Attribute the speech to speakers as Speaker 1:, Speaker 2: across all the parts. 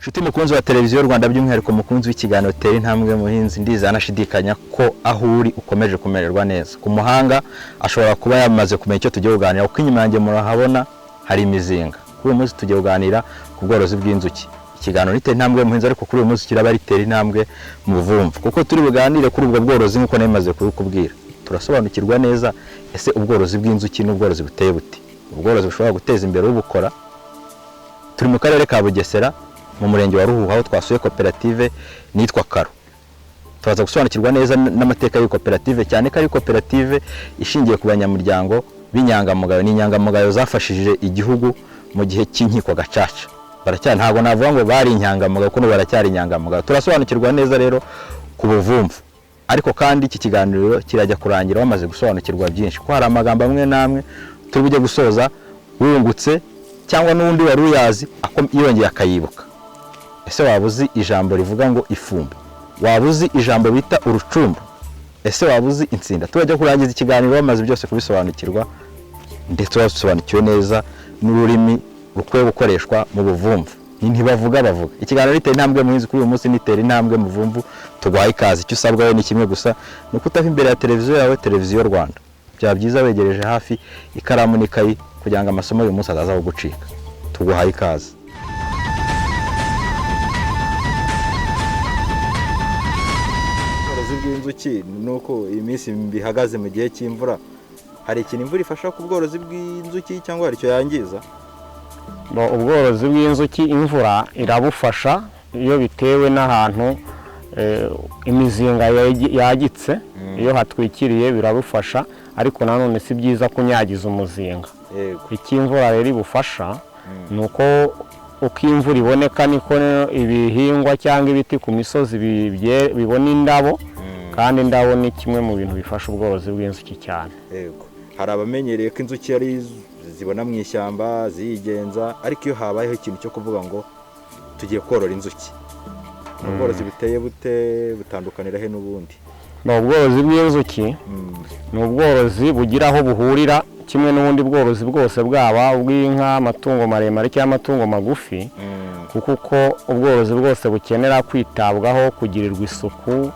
Speaker 1: Nshuti mukunzi wa Televiziyo Rwanda, by'umwihariko mukunzi w'ikiganiro Tera Intambwe Muhinzi, ndizera anashidikanya ko aho uri ukomeje kumererwa neza. Ku muhanga ashobora kuba yamaze kumenya icyo tugiye kuganira, kuko inyuma yanjye murahabona hari imizinga. Kuri uyu munsi tugiye kuganira ku bworozi bw'inzuki. Ikiganiro ni Tera Intambwe Muhinzi, ariko kuri uyu munsi kiraba ari Tera Intambwe Muvumvu, kuko turi buganire kuri ubwo bworozi nk'uko nari kubikubwira. Turasobanukirwa neza ese ubworozi bw'inzuki n'ubworozi buteye bute, ubworozi bushobora guteza imbere ubukora. Turi mu karere ka Bugesera mu murenge wa Ruhuha, aho twasuye koperative nitwa Karo. Turaza gusobanukirwa neza n'amateka y'iyi koperative, cyane ko ari koperative ishingiye ku banyamuryango b'inyangamugayo. Ni inyangamugayo zafashije igihugu mu gihe cy'inkiko gacaca. Baracyari, ntabwo navuga ngo bari inyangamugayo, kuko baracyari inyangamugayo. Turasobanukirwa neza rero ku buvumvu, ariko kandi iki kiganiro kirajya kurangira bamaze gusobanukirwa byinshi, kuko hari amagambo amwe n'amwe turi bujye gusoza wungutse cyangwa n'undi wari uyazi yongeye akayibuka. Ese waba uzi ijambo rivuga ngo ifumbi? Waba uzi ijambo bita urucumbu? Ese waba uzi insinda? Turajya kurangiza ikiganiro bamaze byose kubisobanukirwa, ndetse basobanukiwe neza n'ururimi rukwiye gukoreshwa mu buvumvu. Ntibavuga bavuga. Ikiganiro Tera Intambwe Muhinzi kuri uyu munsi ni Tera Intambwe Muvumvu. Tuguhaye ikaze. Icyo usabwa we ni kimwe gusa, ni ukutava imbere ya televiziyo yawe, Televiziyo Rwanda. Byaba byiza wegereje hafi ikaramu n'ikayi kugira ngo amasomo y'uyu munsi ataza kugucika. Tuguhaye ikaze. Ubworozi bw'inzuki ni uko iyi minsi bihagaze mu gihe cy'imvura. Hari ikintu imvura ifasha ku bworozi bw'inzuki cyangwa hari icyo yangiza?
Speaker 2: Ubworozi bw'inzuki imvura irabufasha iyo bitewe n'ahantu imizinga yagitse, iyo hatwikiriye birabufasha, ariko nanone si byiza kunyagiza umuzinga. Icyo imvura rero ibufasha ni uko uko imvura iboneka niko ibihingwa cyangwa ibiti ku misozi bibona indabo, kandi indabo ni kimwe mu bintu bifasha ubworozi bw'inzuki cyane.
Speaker 1: Yego, hari abamenyereye ko inzuki ari zibona mu ishyamba ziyigenza, ariko iyo habayeho ikintu cyo kuvuga ngo tugiye korora inzuki, ubworozi buteye bute, butandukanira he n'ubundi?
Speaker 2: Ubworozi bw'inzuki ni ubworozi bugira aho buhurira kimwe n'ubundi bworozi bwose, bwaba ubw'inka, amatungo maremare cyangwa amatungo magufi, kuko uko ubworozi bwose bukenera kwitabwaho, kugirirwa isuku,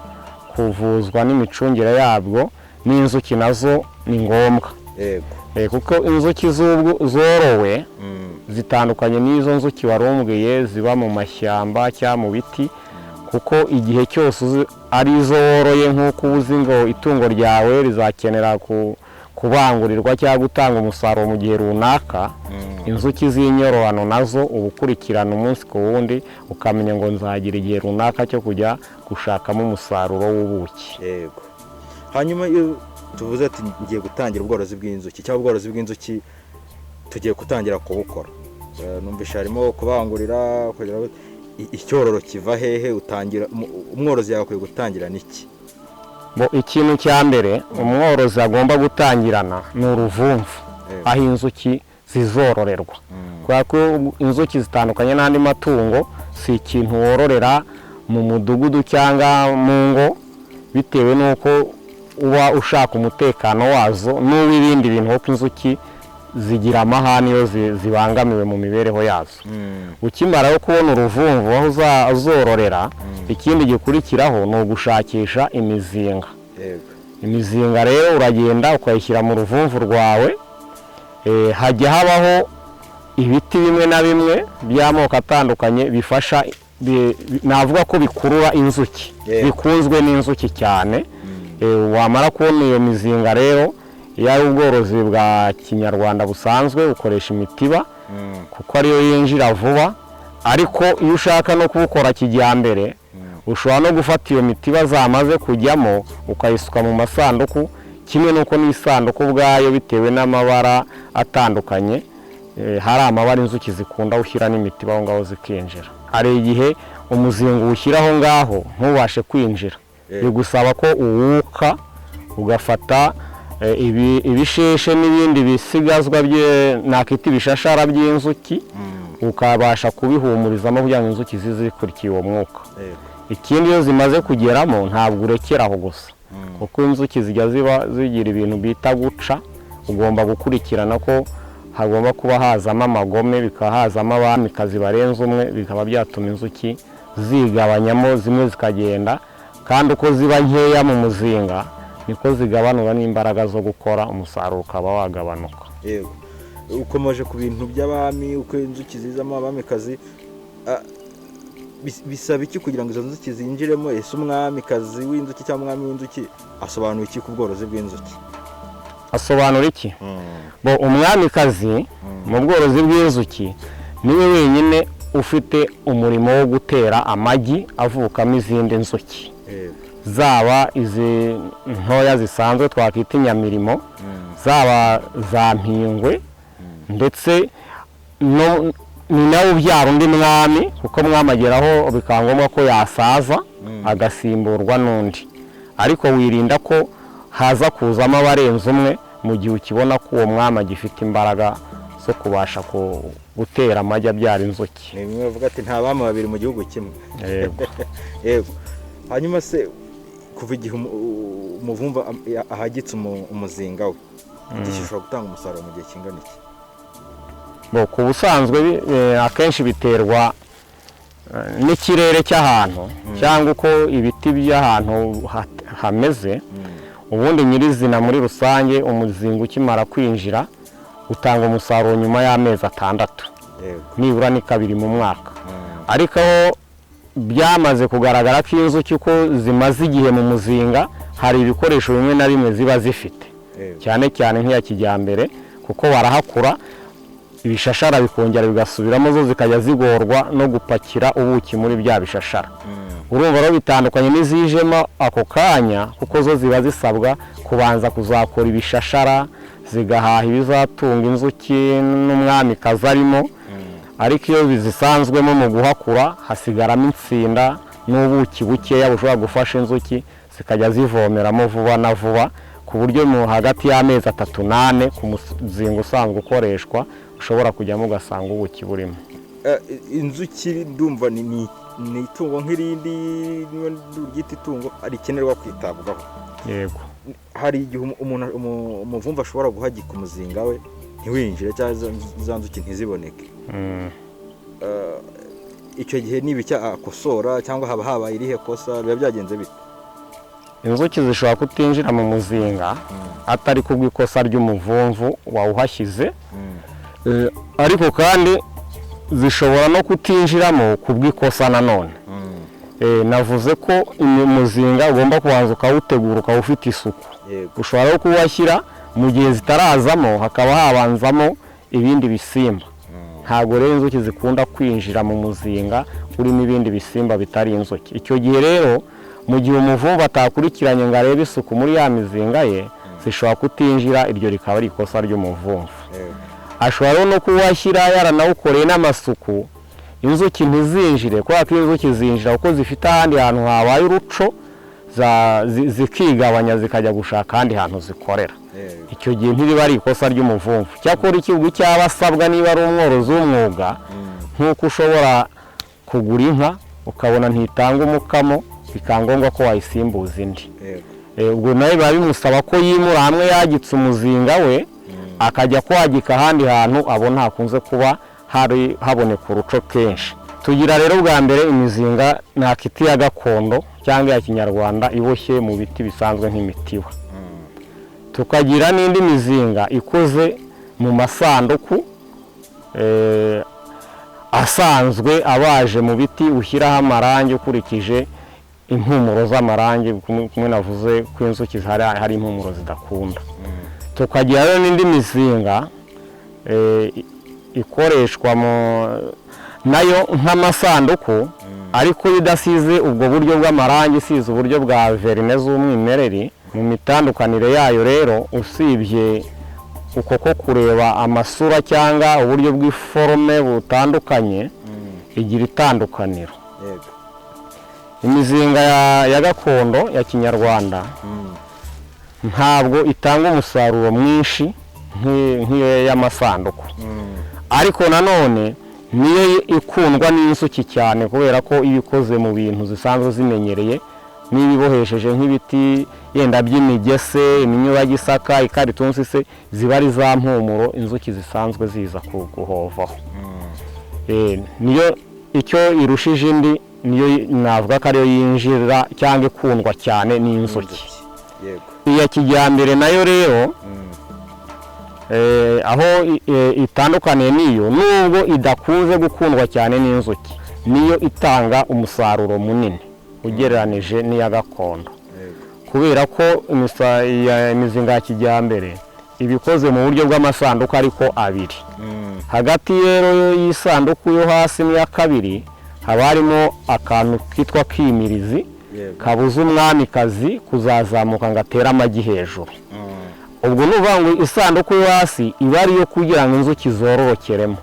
Speaker 2: kuvuzwa n'imicungire yabwo, n'inzuki nazo ni ngombwa. Kuko inzuki zorowe zitandukanye n'izo nzuki warumbwiye ziba mu mashyamba cyangwa mu biti, kuko igihe cyose ari izo woroye, nk'uko uzi ngo itungo ryawe rizakenera kubangurirwa cyangwa gutanga umusaruro mu gihe runaka, inzuki z'inyororano nazo uba ukurikirana umunsi ku wundi, ukamenya ngo nzagira igihe runaka cyo kujya gushakamo umusaruro w'ubuki.
Speaker 1: Yego. Hanyuma iyo tuvuze ati ngiye gutangira ubworozi bw'inzuki cyangwa ubworozi bw'inzuki tugiye gutangira kubukora, numvisha harimo kubangurira, icyororo kiva hehe? Utangira umworozi yakwiye gutangira n'iki?
Speaker 2: Ikintu cya mbere umworozi agomba gutangirana ni uruvumvu, aho inzuki zizororerwa, kubera ko inzuki zitandukanye n'andi matungo, si ikintu wororera mu mudugudu cyangwa mu ngo, bitewe n'uko uba ushaka umutekano wazo n'uw'ibindi bintu, kuko inzuki zigira amahane iyo zibangamiwe mu mibereho yazo. Ukimara kubona uruvumvu aho uzororera, ikindi gikurikiraho ni ugushakisha imizinga. Imizinga rero uragenda ukayishyira mu ruvumvu rwawe. Hajya habaho ibiti bimwe na bimwe by'amoko atandukanye bifasha, navuga ko bikurura inzuki, bikunzwe n'inzuki cyane. Wamara kubona iyo mizinga rero, iyo ari ubworozi bwa kinyarwanda busanzwe ukoresha imitiba, kuko ariyo yinjira vuba, ariko iyo ushaka no kuwukora kijyambere ushobora no gufata iyo mitiba zamaze kujyamo ukayisuka mu masanduku, kimwe n'uko n'isanduku ubwayo bitewe n'amabara atandukanye, hari amabara inzuki zikunda ushyira n'imitiba aho ngaho zikinjira. Hari igihe umuzingo uwushyira aho ngaho ntubashe kwinjira, bigusaba ko uwuka ugafata ibisheshe n'ibindi bisigazwa nakita ibishashara by'inzuki, ukabasha kubihumurizamo kugira ngo inzuki zize zikurikiye uwo mwuka. Ikindi iyo zimaze kugeramo ntabwo urekera aho gusa, kuko inzuki zijya ziba zigira ibintu bita guca, ugomba gukurikirana ko Hagomba kuba hazamo amagome, bikaba hazamo abamikazi barenze umwe, bikaba byatuma inzuki zigabanyamo, zimwe zikagenda. Kandi uko ziba nkeya mu muzinga niko zigabanura n'imbaraga zo gukora, umusaruro ukaba wagabanuka.
Speaker 1: Yego, ukomeje ku bintu by'abami, uko inzuki zizamo abamikazi. Bisaba iki kugira ngo izo nzuki zinjiremo? Ese umwamikazi w'inzuki cyangwa umwami w'inzuki asobanura iki ku bworozi bw'inzuki?
Speaker 2: Asobanura iki? Bo, umwamikazi mu bworozi bw'inzuki niwe wenyine ufite umurimo wo gutera amagi avukamo izindi nzuki, zaba izi ntoya zisanzwe twakwita inyamirimo, zaba za mpingwe, ndetse ni nawe ubyara undi mwami, kuko mwami ageraho bikaba ngombwa ko yasaza agasimburwa n'undi. Ariko wirinda ko haza kuzamo abarenze umwe mu gihe ukibona ko uwo mwami agifite imbaraga zo kubasha gutera amagi abyara inzuki.
Speaker 1: Ni bimwe bavuga ati nta bami babiri mu gihugu kimwe.
Speaker 2: Yego.
Speaker 1: Yego. Hanyuma se kuva igihe umuvumvu ahagitse umuzinga we, inzuki ishobora gutanga umusaruro mu gihe kingana iki?
Speaker 2: Bo, ku busanzwe akenshi biterwa n'ikirere cy'ahantu cyangwa uko ibiti by'ahantu hameze. Ubundi nyirizina muri rusange umuzinga ukimara kwinjira utanga umusaruro nyuma y'amezi 6, nibura ni kabiri mu mwaka. Ariko aho byamaze kugaragara ko inzuki uko zimaze igihe mu muzinga hari ibikoresho bimwe na bimwe ziba zifite, cyane cyane nk'iya kijyambere, kuko barahakura ibishashara bikongera bigasubiramo, zo zikajya zigorwa no gupakira ubuki muri bya bishashara. Urumva rero bitandukanye n'izijemo ako kanya, kuko zo ziba zisabwa kubanza kuzakora ibishashara, zigahaha ibizatunga inzuki n'umwamikazi arimo. Ariko iyo bizisanzwemo mu guhakura hasigaramo insinda n'ubuki bukeya bushobora gufasha inzuki, zikajya zivomeramo vuba na vuba, ku buryo mu hagati y'amezi 3 n'4 ku muzinga usanzwe ukoreshwa ushobora kujyamo ugasanga ubuki burimo.
Speaker 1: Inzuki ndumva ni itungo nk'irindi, niba ryita itungo rikenerwa kwitabwaho.
Speaker 2: Yego.
Speaker 1: Hari igihe umuvumvu ashobora guhagika umuzinga we ntiwinjire, cyangwa za nzuki ntiziboneke. Icyo gihe niba icyo akosora cyangwa haba habaye irihe kosa, biba byagenze bite?
Speaker 2: Inzuki zishobora kutinjira mu muzinga atari kubw'ikosa ry'umuvumvu wawuhashyize, ariko kandi zishobora no kutinjiramo kubw'ikosa nanone. Navuze ko umuzinga ugomba kubanza ukawutegura, ukaba ufite isuku. Ushobora no kuwashyira mu gihe zitarazamo hakaba habanzamo ibindi bisimba. Ntabwo rero inzuki zikunda kwinjira mu muzinga urimo ibindi bisimba bitari inzuki. Icyo gihe rero mu gihe umuvumvu atakurikiranye ngo arebe isuku muri ya mizinga ye, zishobora kutinjira, iryo rikaba ari ikosa ry'umuvumvu. Ashobora no kuwashyira yaranawukoreye n'amasuku, inzuki ntizinjire, kubera ko inzuki zinjira kuko zifite ahandi hantu habaye uruco, zikigabanya zikajya gushaka ahandi hantu zikorera. Icyo gihe ntiriba ari ikosa ry'umuvumvu. Cyakora ikigo cyaba asabwa niba ari umworozi w'umwuga, nk'uko ushobora kugura inka ukabona ntitanga umukamo, bikaba ngombwa ko wayisimbuza indi. Ubwo nawe biba bimusaba ko yimura hamwe yagitse umuzinga we, akajya kwagika ahandi hantu abona hakunze kuba hari haboneka uruco kenshi. Tugira rero bwa mbere imizinga nakiti ya gakondo cyangwa ya kinyarwanda iboshye mu biti bisanzwe nk'imitiba. Tukagira n'indi mizinga ikoze mu masanduku asanzwe abaje mu biti, ushyiraho amarangi ukurikije impumuro z'amarangi, kumwe navuze ko inzuki hari impumuro zidakunda. Tukagira rero n'indi mizinga ikoreshwa nayo nk'amasanduku, ariko idasize ubwo buryo bw'amarangi, isize uburyo bwa verine z'umwimerere. Mu mitandukanire yayo rero, usibye uko ko kureba amasura cyangwa uburyo bw'iforome butandukanye, igira itandukaniro. Imizinga ya gakondo ya kinyarwanda ntabwo itanga umusaruro mwinshi nk'iyo y'amasanduku, ariko nanone niyo ikundwa n'inzuki cyane, kubera ko iba ikoze mu bintu zisanzwe zimenyereye Niba ibohesheje nk'ibiti yenda by'imigese, iminyuragisaka, ikaritunsi se, ziba ari za mpumuro inzuki zisanzwe ziza guhovaho. Niyo icyo irushije indi, niyo navuga ko ariyo yinjira cyangwa ikundwa cyane n'inzuki. Iya kijyambere nayo rero, aho itandukaniye n'iyo, nubwo idakunze gukundwa cyane n'inzuki, niyo itanga umusaruro munini ugereranije n'iya gakondo, kubera ko imizinga ya kijyambere iba ikoze mu buryo bw'amasanduku ariko abiri. Hagati rero y'isanduku yo hasi n'iya kabiri haba harimo akantu kitwa kimirizi, kabuza umwamikazi kuzazamuka ngo atere amagi hejuru. Ubwo ni ukuvuga ngo isanduku yo hasi iba ariyo kugira ngo inzuki zororokeremo,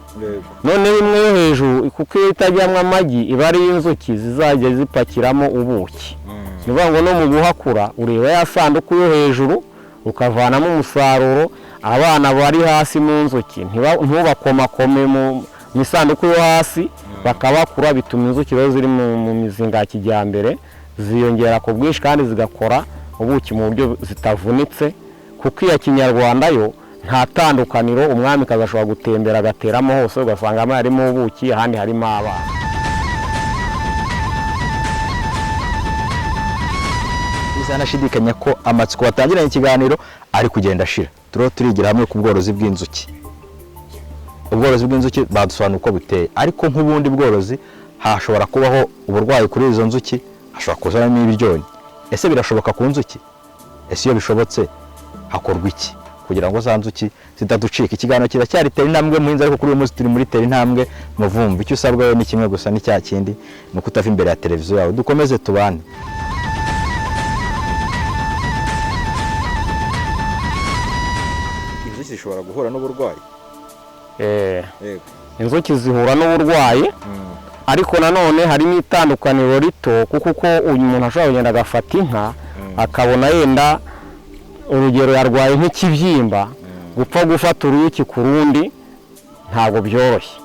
Speaker 2: noneho imwe yo hejuru, kuko iyo itajyamo amagi, iba ari inzuki zizajya zipakiramo ubuki. Ni ukuvuga ngo no mu guhakura ureba ya sanduku yo hejuru ukavanamo umusaruro. Abana bari hasi mu nzuki ntubakomakome mu isanduku yo hasi, bakabakura. Bituma inzuki rero ziri mu mizinga ya kijyambere ziyongera ku bwinshi kandi zigakora ubuki mu buryo zitavunitse, kuko iya kinyarwanda yo nta tandukaniro, umwamikazi ashobora gutembera agateramo hose, ugasanga hamwe harimo ubuki ahandi harimo abana.
Speaker 1: Nashidikanya ko amatsiko watangiranye ikiganiro ari kugenda ashira. Turiho turigira hamwe ku bworozi bw'inzuki. Ubworozi bw'inzuki badusobanura uko buteye, ariko nk'ubundi bworozi hashobora kubaho uburwayi kuri izo nzuki, hashobora kuzanamo ibyonnyi. Ese birashoboka ku nzuki? Ese iyo bishobotse hakorwa iki kugira ngo za nzuki zitaducika? Ikiganiro kiracyari Tera Intambwe Muhinzi, ariko kuri uyu munsi turi muri Tera Intambwe Muvumvu. Icyo usabwa rero ni kimwe gusa, ni cya kindi, ni uko utava imbere ya televiziyo yawe. Dukomeze tubane. Inzuki zishobora guhura n'uburwayi?
Speaker 2: Inzuki zihura n'uburwayi, ariko nanone harimo itandukaniro rito, kuko uko uyu muntu ashobora kugenda agafata inka akabona yenda urugero yarwaye nk'ikibyimba, gupfa gufata uruyuki ku rundi ntabwo byoroshye.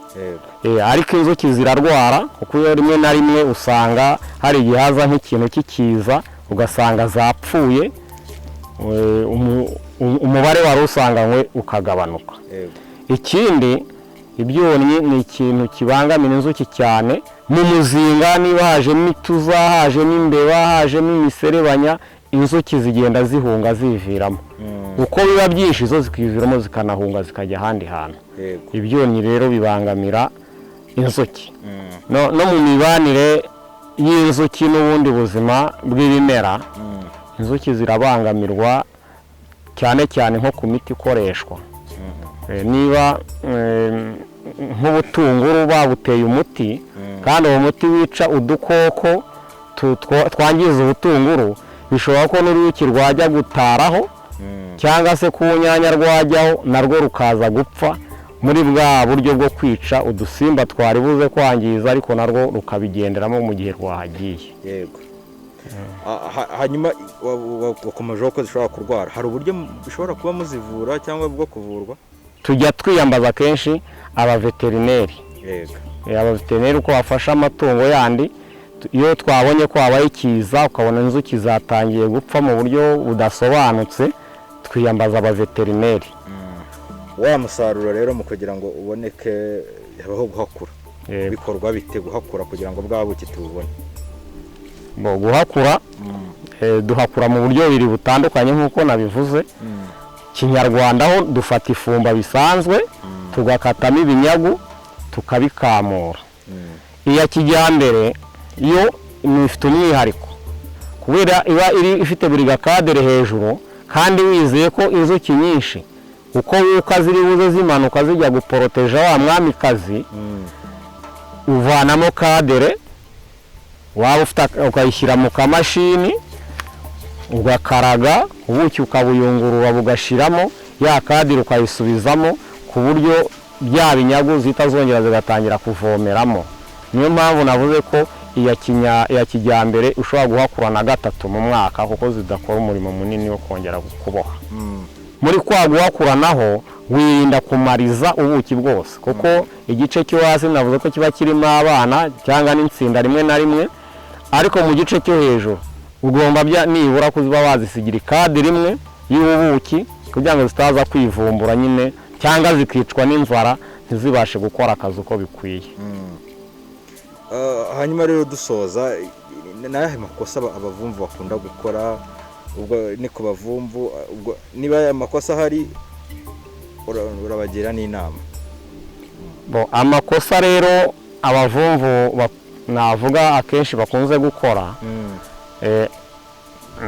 Speaker 2: Ariko inzuki zirarwara, kuko iyo rimwe na rimwe usanga hari igihe haza nk'ikintu kikiza ugasanga zapfuye, umubare wari usanganywe ukagabanuka. Ikindi, ibyonnyi ni ikintu kibangamira inzuki cyane mu muzinga. Niba hajemo ituza, hajemo imbeba, hajemo imiserebanya, inzuki zigenda zihunga ziviramo. Uko biba byinshi zo zikiviramo zikanahunga zikajya ahandi hantu. Ibyonnyi rero bibangamira inzuki. No mu mibanire y'inzuki n'ubundi buzima bw'ibimera, inzuki zirabangamirwa cyane cyane nko ku miti ikoreshwa. Niba nk'ubutunguru babuteye umuti, kandi uwo muti wica udukoko twangiza ubutunguru, bishobora ko n'uruyuki rwajya gutaraho cyangwa se ku nyanya rwajyaho narwo rukaza gupfa muri bwa buryo bwo kwica udusimba twari buze kwangiza, ariko narwo rukabigenderamo mu gihe rwahagiye.
Speaker 1: Yego. Hanyuma wakomejeho ko zishobora kurwara, hari uburyo bishobora kuba muzivura cyangwa bwo kuvurwa?
Speaker 2: Tujya twiyambaza kenshi abaveterineri. Abaveterineri uko bafasha amatungo yandi, iyo twabonye ko habaye ikiza, ukabona inzuki zatangiye gupfa mu buryo budasobanutse, twiyambaza abaveterineri.
Speaker 1: Wa musaruro rero mu kugira ngo uboneke habaho guhakura. Bikorwa bite guhakura kugira ngo bwa buki tububone?
Speaker 2: Guhakura, duhakura mu buryo bubiri butandukanye nk'uko nabivuze. Kinyarwanda ho dufata ifumba bisanzwe, tugakatamo ibinyagu, tukabikamura. Iya kijyambere yo ifite umwihariko, kubera iba iri ifite buri gakadere hejuru, kandi wizeye ko inzuki nyinshi uko wuka ziri buze zimanuka zijya guporoteja wa mwamikazi, uvanamo kadere waba ufite ukayishyira mu kamashini ugakaraga ubuki ukabuyungurura bugashiramo, ya kadire ukayisubizamo, ku buryo bya binyagu zihita zongera zigatangira kuvomeramo. Niyo mpamvu navuze ko iya kijyambere ushobora guhakura na 3 mu mwaka, kuko zidakora umurimo munini wo kongera kuboha. Muri kwa guhakura naho wirinda kumariza ubuki bwose, kuko igice cyo hasi navuze ko kiba kirimo abana cyangwa n'insinda rimwe na rimwe, ariko mu gice cyo hejuru Ugomba nibura kuba wazisigira ikadi rimwe y'ubuki kugira ngo zitaza kwivumbura nyine cyangwa zikicwa n'inzara ntizibashe gukora akazi uko bikwiye.
Speaker 1: Hanyuma rero dusoza, ni ayahe makosa abavumvu bakunda gukora? Ubwo ni ku bavumvu, ubwo niba aya makosa ahari urabagira n'inama.
Speaker 2: Bo, amakosa rero abavumvu navuga akenshi bakunze gukora,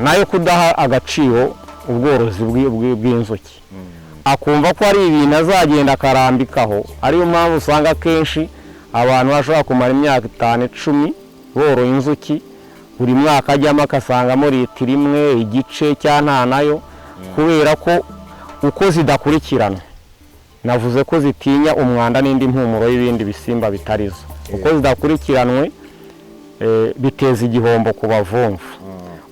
Speaker 2: nayo kudaha agaciro ubworozi bw'inzuki, akumva ko ari ibintu azagenda akarambikaho. Ariyo mpamvu usanga akenshi abantu bashobora kumara imyaka 5, 10 boroye inzuki, buri mwaka ajyamo akasangamo litiro imwe igice cya nta nayo, kubera ko uko zidakurikirana. Navuze ko zitinya umwanda n'indi mpumuro y'ibindi bisimba bitarizo. Uko zidakurikiranwe, biteza igihombo ku bavumvu.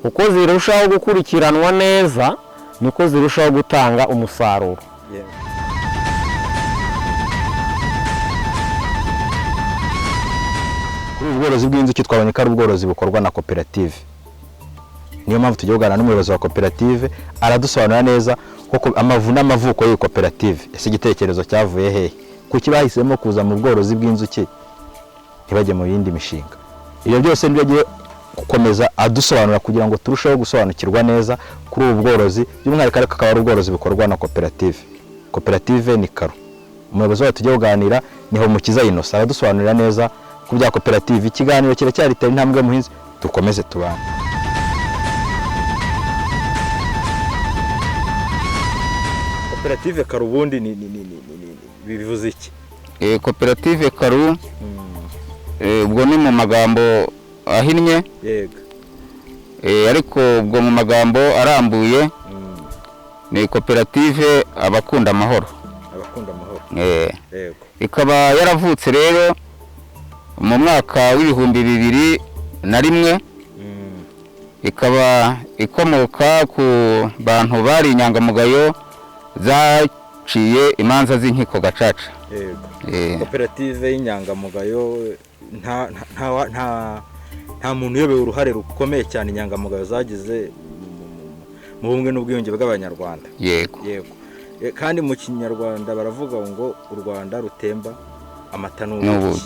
Speaker 2: Uko zirushaho gukurikiranwa neza niko zirushaho gutanga umusaruro.
Speaker 1: Kuri ubu bworozi bw'inzuki twabonye ko ari ubworozi bukorwa na koperative. Niyo mpamvu tugiye kuganira n'umuyobozi wa koperative, aradusobanurira neza koko amavu n'amavuko y'iyi koperative. Ese igitekerezo cyavuye hehe? Kuki bahisemo kuza mu bworozi bw'inzuki ntibajye mu yindi mishinga? Ibyo byose nibyo agiye gukomeza adusobanura kugira ngo turusheho gusobanukirwa neza kuri ubu bworozi, by'umwihariko ariko akaba ari ubworozi bukorwa na koperative. Koperative ni Karu. Umuyobozi wacu tugiye kuganira ni Homukiza Innocent, aradusobanurira neza ku bya koperative. Ikiganiro kiracyari Tera Intambwe Muhinzi, dukomeze tubane. Koperative Karu ubundi ni bivuze iki?
Speaker 3: Koperative Karu, ubwo ni mu magambo ahinnye.
Speaker 1: Yego.
Speaker 3: Ariko ubwo mu magambo arambuye ni koperative abakunda amahoro.
Speaker 1: Abakunda amahoro. Yego.
Speaker 3: Ikaba yaravutse rero mu mwaka w'2001, ikaba ikomoka ku bantu bari inyangamugayo zaciye imanza z'inkiko gacaca.
Speaker 1: Yego. Koperative y'inyangamugayo, nta muntu uyobewe uruhare rukomeye cyane inyangamugayo zagize mu bumwe n'ubwiyunge bw'Abanyarwanda.
Speaker 3: Yego.
Speaker 1: Yego. Kandi mu Kinyarwanda baravuga ngo u Rwanda rutemba amata n'ubuki.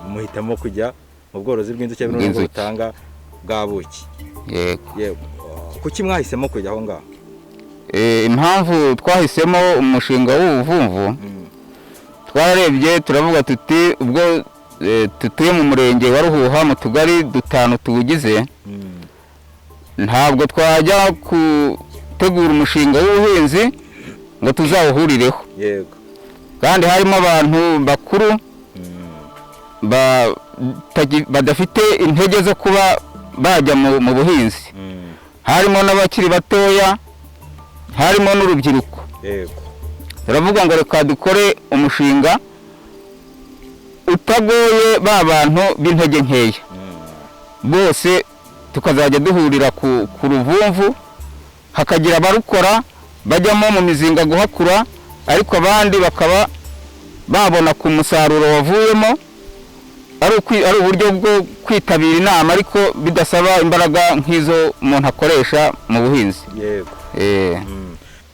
Speaker 1: Muhitamo kujya mu bworozi bw'inzuki n'ubwo butanga bwa buki.
Speaker 3: Yego.
Speaker 1: Yego. Kuki mwahisemo kujya aho ngaho?
Speaker 3: Impamvu twahisemo umushinga w'ubuvumvu, twararebye turavuga tuti ubwo tutuye mu murenge wa Ruhuha mu tugari dutanu tuwugize, ntabwo twajya gutegura umushinga w'ubuhinzi ngo tuzawuhurireho.
Speaker 1: Yego.
Speaker 3: Kandi harimo abantu bakuru badafite intege zo kuba bajya mu buhinzi, harimo n'abakiri batoya, harimo n'urubyiruko.
Speaker 1: Yego.
Speaker 3: Turavuga ngo reka dukore umushinga utagoye ba bantu b'intege nkeya bose, tukazajya duhurira ku ruvumvu, hakagira abarukora bajyamo mu mizinga guhakura, ariko abandi bakaba babona ku musaruro wavuyemo, ari uburyo bwo kwitabira inama ariko bidasaba imbaraga nk'izo umuntu akoresha mu buhinzi.
Speaker 1: Yego.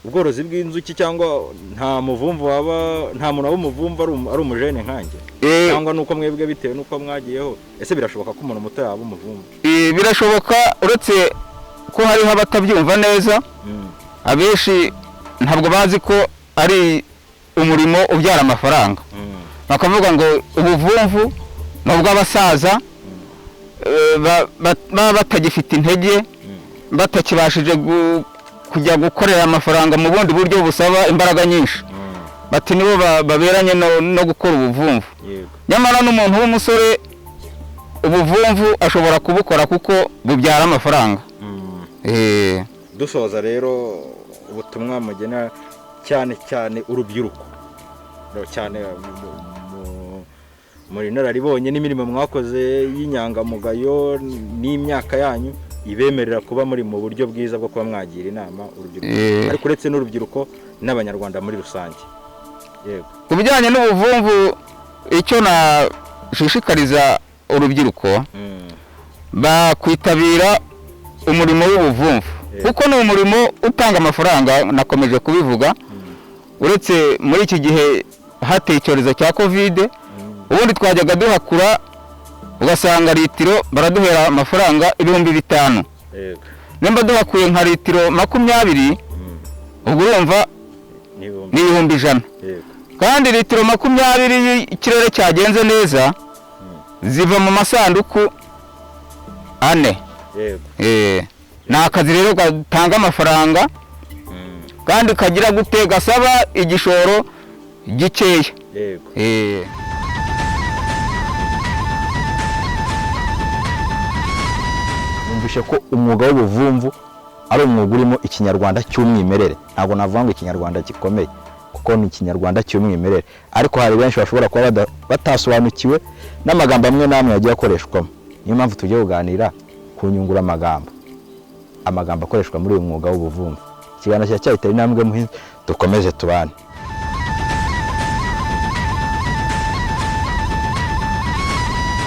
Speaker 1: Ubworozi bw'inzuki cyangwa nta muvumvu waba, nta muntu waba umuvumvu ari umujene nkanjye, cyangwa nuko mwebwe bitewe nuko mwagiyeho, ese birashoboka ko umuntu muto yaba umuvumvu?
Speaker 3: Birashoboka, uretse ko hariho abatabyumva neza. Abenshi ntabwo bazi ko ari umurimo ubyara amafaranga, bakavuga ngo ubuvumvu ni ubw'abasaza baba batagifite intege, batakibashije kujya gukorera amafaranga mu bundi buryo busaba imbaraga nyinshi, bati nibo baberanye no gukora ubuvumvu. Nyamara n'umuntu w'umusore ubuvumvu ashobora kubukora kuko bubyara amafaranga.
Speaker 1: Dusoza rero, ubutumwa mugena cyane cyane urubyiruko, cyane muri inararibonye n'imirimo mwakoze y'inyangamugayo n'imyaka yanyu ibemerera kuba muri mu buryo bwiza bwo kuba mwagira inama urubyiruko, ariko uretse n'urubyiruko n'Abanyarwanda muri rusange. Yego.
Speaker 3: Ku bijyanye n'ubuvumvu, icyo nashishikariza urubyiruko, bakwitabira umurimo w'ubuvumvu, kuko ni umurimo utanga amafaranga, nakomeje kubivuga. Uretse muri iki gihe hateye icyorezo cya Covid, ubundi twajyaga duhakura ugasanga litiro baraduhera amafaranga 5000. Nimba duhakuye nka litiro 20, ubwo urumva ni 100,000. Kandi litiro 20 ikirere cyagenze neza ziva mu masanduku 4. Ni akazi rero gatanga amafaranga kandi kagira gute, gasaba igishoro gikeya.
Speaker 1: Numvise ko umwuga w'ubuvumvu ari umwuga urimo ikinyarwanda cy'umwimerere. Ntabwo navuga ngo ikinyarwanda gikomeye, kuko ni ikinyarwanda cy'umwimerere, ariko hari benshi bashobora kuba batasobanukiwe n'amagambo amwe n'amwe yagiye akoreshwamo. Niyo mpamvu tugiye kuganira ku nyunguramagambo, amagambo akoreshwa muri uyu mwuga w'ubuvumvu. Ikiganiro cya cyahiteye intambwe muhinzi, dukomeze tubane.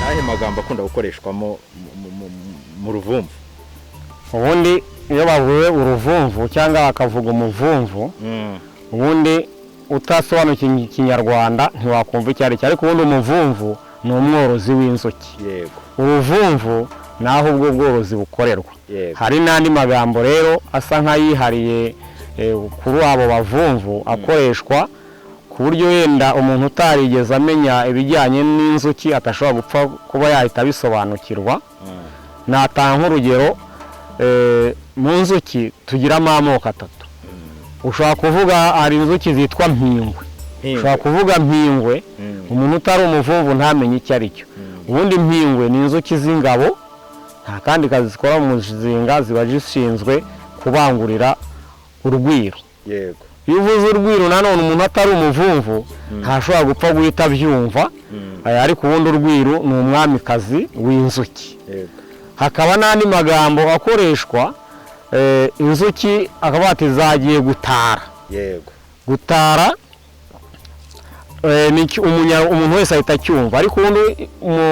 Speaker 1: Nahe magambo akunda gukoreshwamo mu ruvumvu?
Speaker 2: Ubundi iyo bavuye uruvumvu cyangwa bakavuga umuvumvu, ubundi utasobanukiwe ikinyarwanda ntiwakumva icyo ari cyo, ariko ubundi umuvumvu ni umworozi w'inzuki. Uruvumvu ni aho ubwo bworozi bukorerwa. Hari n'andi magambo rero asa nk'ayihariye kuri abo bavumvu akoreshwa ku buryo wenda umuntu utarigeze amenya ibijyanye n'inzuki atashobora gupfa kuba yahita abisobanukirwa. Natanga nk'urugero, mu nzuki tugiramo amoko atatu. Ushobora kuvuga hari inzuki zitwa mpingwe. Ushobora kuvuga mpingwe, umuntu utari umuvumvu ntamenye icyo ari cyo. Ubundi mpingwe ni inzuki z'ingabo, nta kandi kazi zikora mu muzinga, ziba zishinzwe kubangurira urugwiro. Iyo uvuze urwiro nanone umuntu atari umuvumvu ntashobora gupfa guhita abyumva, ariko ubundi urwiro ni umwamikazi w'inzuki. Hakaba n'andi magambo akoreshwa, inzuki akaba ati zagiye gutara. Gutara umuntu wese ahita acyumva, ariko ubundi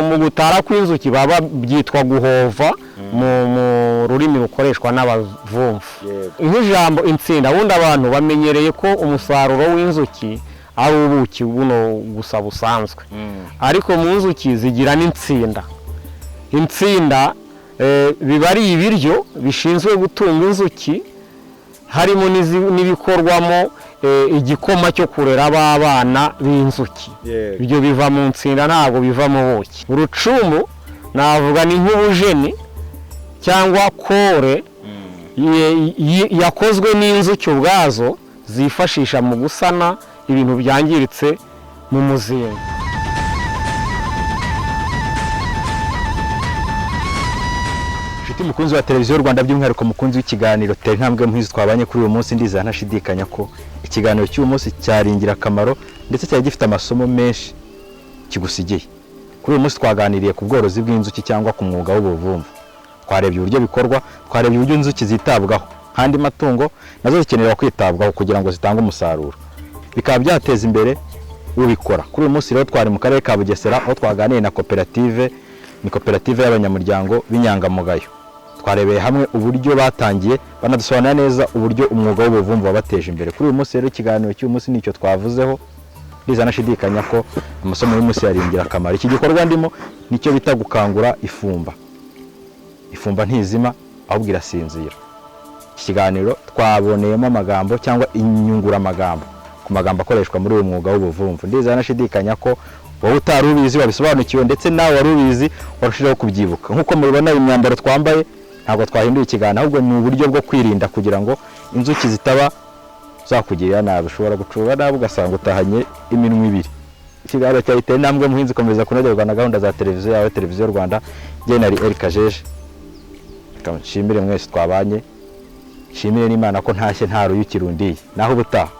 Speaker 2: mu gutara kw'inzuki baba byitwa guhova mu rurimi rukoreshwa n'abavumvu. Nk'ijambo insinda, ubundi abantu bamenyereye ko umusaruro w'inzuki ari ubuki buno gusa busanzwe, ariko mu nzuki zigira n'insinda. Insinda biba ari ibiryo bishinzwe gutunga inzuki, harimo n'ibikorwamo igikoma cyo kurera abana b'inzuki. Ibyo biva mu nsinda, ntabwo biva mu buki. Urucumu navuga ni nk'ubujeni cyangwa kore yakozwe n'inzuki ubwazo zifashisha mu gusana ibintu byangiritse mu muzinga.
Speaker 1: Inshuti mukunzi wa televiziyo Rwanda, by'umwihariko mukunzi w'ikiganiro Tera Intambwe Muhinzi twabanye kuri uyu munsi, ndizera ntashidikanya ko ikiganiro cy'uyu munsi cyari ingirakamaro ndetse cyari gifite amasomo menshi kigusigiye. Kuri uyu munsi twaganiriye ku bworozi bw'inzuki cyangwa ku mwuga w'ubuvumvu. Twarebye uburyo bikorwa, twarebye uburyo inzuki zitabwaho nk'andi matungo, nazo zikenera kwitabwaho kugira ngo zitange umusaruro, bikaba byateza imbere ubikora. Kuri uyu munsi rero twari mu karere ka Bugesera, aho twaganiriye na koperative, ni koperative y'abanyamuryango b'inyangamugayo. Twarebeye hamwe uburyo batangiye, banadusobanurira neza uburyo umwuga w'ubuvumvu wabateje imbere. Kuri uyu munsi rero ikiganiro cy'uyu munsi nicyo twavuzeho, ndiza nashidikanya ko amasomo y'umunsi yari ingirakamaro. Iki gikorwa ndimo nicyo bita gukangura ifumba. Ifumba ntizima ahubwo irasinzira. Iki kiganiro twaboneyemo amagambo cyangwa inyunguramagambo ku magambo akoreshwa muri uyu mwuga w'ubuvumvu. Ndiza nashidikanya ko wowe utari ubizi wabisobanukiwe, ndetse nawe wari ubizi warushijeho kubyibuka. Nk'uko mubibona imyambaro twambaye ntabwo twahinduye ikiganiro, ahubwo ni uburyo bwo kwirinda kugira ngo inzuki zitaba zakugirira nabi. Ushobora gucunga nabi ugasanga utahanye iminwa ibiri. Ikiganiro cya Tera Intambwe Muhinzi komeza kunogerwa na gahunda za televiziyo yawe, televiziyo Rwanda. Njye nari Eric Kajeje, reka nshimire mwese twabanye, nshimire n'Imana ko ntashye nta ruyuki rundiye. Naho ubutaha.